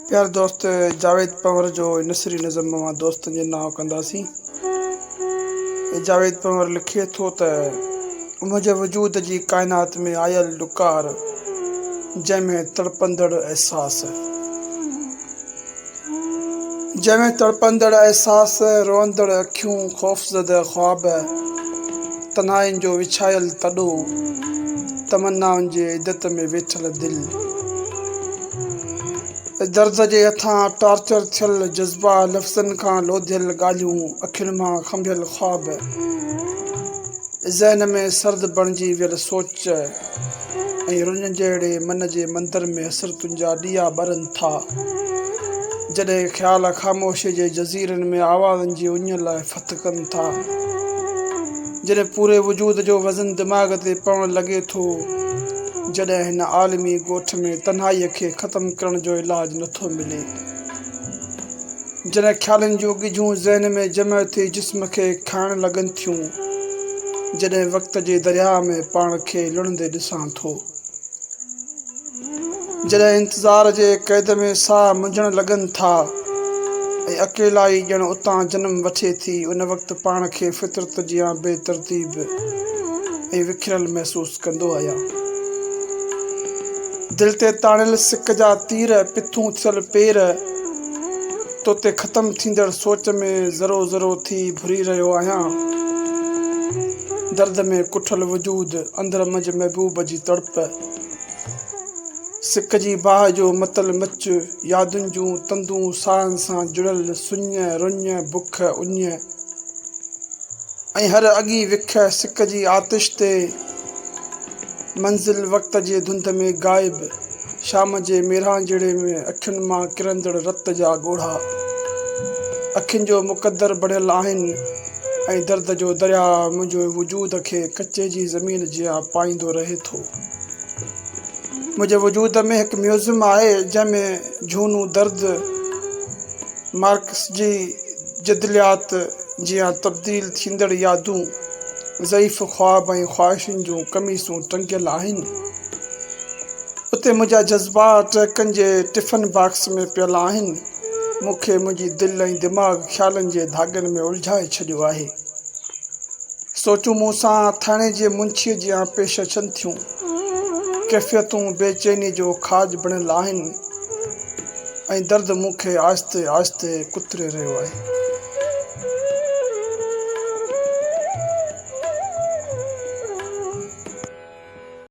پياري دوست جاويد پنهور جو نثري نظم اوهان دوستن جي نانء ڪنداسين. جاويد پنهور لکي ٿو ته منهنجي وجود جي ڪائنات ۾ آيل ڏڪار جنهن ۾ تڙپندڙ احساس جنهن ۾ تڙپندڙ احساس، روئندڙ اکيون، خوفزده خواب، تنهائين جو وڇايل تڏو، تمنائن جي عدت ۾ ويٺل دل، درد جي هٿان ٽارچر ٿيل جذبا، لفظن کان لوڌيل ڳالهيون، اکين مان کنڀيل خواب، ذهن ۾ سرد بڻجي ويل سوچ ۽ رڃ جهڙي من جي مندر ۾ حسرتن جا ڏيئا ٻرن ٿا. جڏهن خيال خاموشيء جي جزيرن ۾ آوازن جي اڃ لاء ڦٿڪن ٿا. جڏهن پوري وجود جو وزن دماغ تي پوڻ لڳي ٿو. جڏهن هن عالمي ڳوٺ ۾ تنهائيء کي ختم ڪرڻ جو علاج نٿو ملي. جڏهن خيالن جون ڳجهون ذهن ۾ جمع ٿي جسم کي کائڻ لڳن ٿيون، جڏهن وقت جي درياهه ۾ پاڻ کي لڙهندي ڏسان ٿو، جڏهن انتظار جي قيد ۾ ساهه منجهڻ لڳن ٿا ۽ اڪيلائي ڄڻ اتان جنم وٺي ٿي، ان وقت پاڻ کي فطرت جيان بي ترتيب ۽ وکريل محسوس ڪندو آهيان. دل تي تاڻيل سڪ جا تير، پٿون ٿيل پير، تو تي ختم ٿيندڙ سوچ ۾ ذرو ذرو ٿي ڀري رهيو آهيان. درد ۾ ڪٺل وجود، اندر منجهه محبوب جي تڙپ، سڪ جي باهه جو متل مچ، يادن جون تندون ساهن سان جڙيل سڃ، رڃ، بک، اڃ ۽ هر اڳين وک سڪ جي آتش تي منزل وقت جي ڌنڌ ۾ غائب. شام جي ميرانجهڙي ۾ اکين مان ڪرندڙ رت جا ڳوڙها اکين جو مقدر بڻيل آهن ۽ درد جو درياء منهنجي وجود کي ڪچي جي زمين جيان پائيندو رهي ٿو. منهنجي وجود ۾ هڪ ميوزم آهي جنهن ۾ جهونو درد مارڪس جي جدليات جيان تبديل ٿيندڙ يادون، ضعيف خواب ۽ خواهشن جون قميصون ٽنگيل آهن. اتي منهنجا جذبا ٽرڪن جي ٽفن باڪس ۾ پيل آهن. مون کي منهنجي دل ۽ دماغ خيالن جي ڌاڳن ۾ الجهائي ڇڏيو آهي. سوچون مون سان ٿاڻي جي منشيء جيان پيش اچن ٿيون. ڪيفيتون بي چينيء جو کاڄ بڻيل آهن ۽ درد مون کي آهستي آهستي ڪتري رهيو آهي.